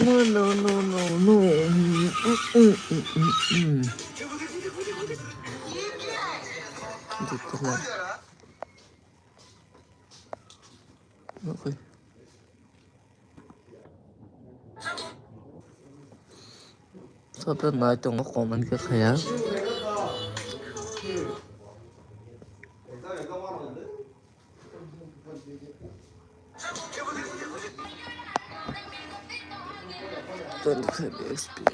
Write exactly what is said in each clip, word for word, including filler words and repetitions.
No, no, no, no, no. Mm, mm, mm, mm, mm. Gitu lah. Okay. Sabda nai tongo comment khe khaya. Twenty-five X P.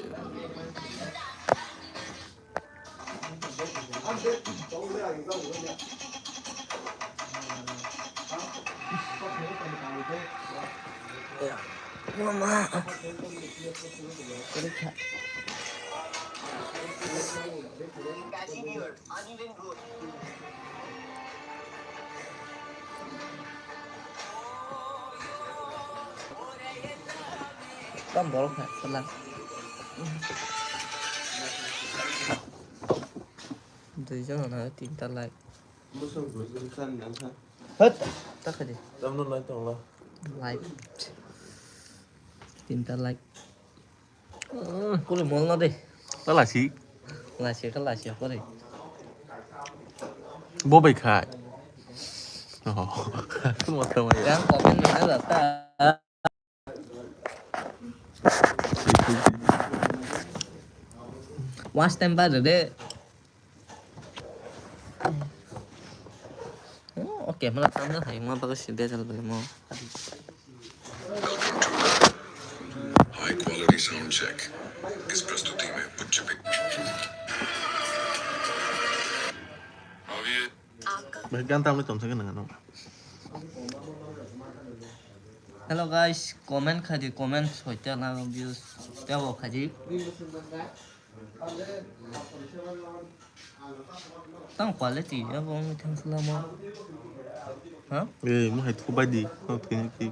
Tam borok hai, sala. Dui jon na tinta like. Musuk dui jon chan nang kha. Hot, ta khadi. Tam no like tong la. Like. Tinta like. Kuli mol na de. Ta lasi. Lasi ka lasi ko de. Bo bai khai. Oh. Mo ta mai. Yang comment na da ta. Watch time ba de. Oh, okay, mala tamna hai ma baga si bejal bele mo. High quality sound check. इस प्रस्तुति में उच्च pitch. Bhai, gan tamle tom sake nang ano. Hello guys, comment khai di, comment soita na views tebo khai di. Tang quality ya bo mi thang sala mo. Ha? Eh, mo hai thu bai di, no thini ki.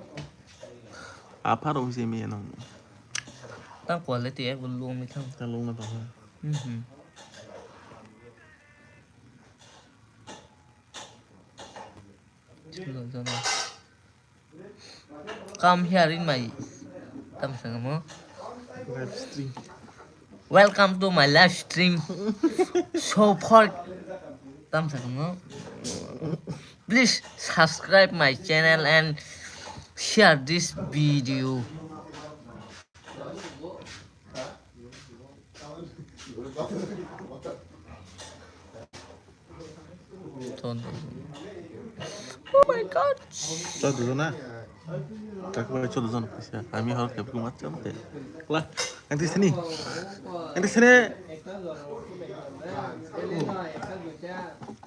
Apa ro se mi nang. Tang quality ya bo lo mi thang. Ka lo na ba. Mhm. Come here in my, tam sangamo. Live stream. Welcome to my live stream. So for, tam sangamo. Please subscribe my channel and share this video. Oh my God. Chwdw jona. Chakbai chwdw jona pisa. Ami hor khe kuma chamte. La, ang tisini. Ang tisini.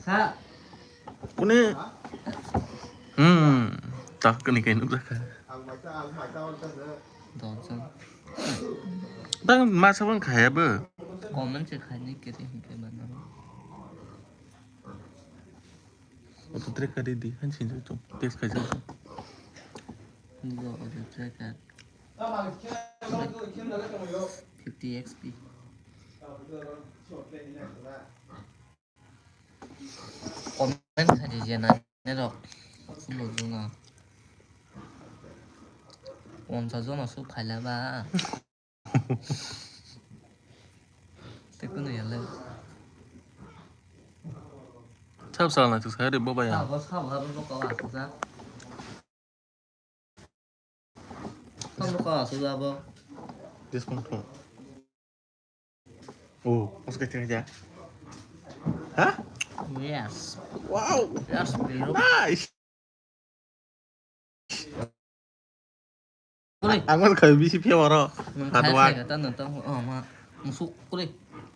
Sa. Kuni. Hmm. Tak kani kai nuk jakha. Dosen. Tang masa pun kaya be. Comment se khai ni kiri hingke bana. Auto track ka di di han sin tu. Text khai jang. Go auto track ka. Fifty X P. Comment khai di je nai rok. Sulo jona. Ponchas jona su khaila ba. Tei kunu yale. Sab sal na tu sa de boba ya. Sabo sabo abo boka wa sa. Sabo ka su abo. This one too. Oh, what's getting there? Huh? Yes. Wow. Yes, bro. Nice. Ang man khawi bisi phiya oro. Hard work. Tano tamo, oh, ma, musuk kuli.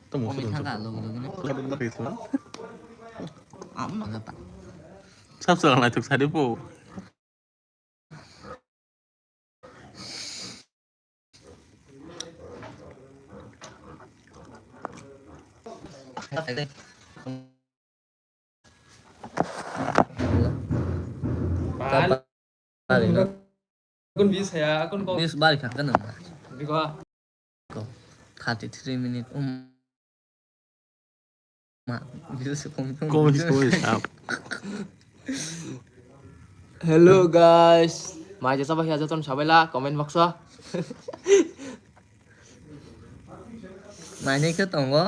Tamo musuk. Kami thangka logi logi no. Kami ma khawi sima. Amo ma gata. Sab sa lai tuk sari po. Bal. Bari no. Akun bis ya, akun kok. Bis bari kha kano. Biko. Ko. Thirty three minute. Um. Ma, bis kong kong. Kong bis kong bis up. Hello guys. Mai jesa ba ya joton sabaila comment box o. Mai ni khe tongo.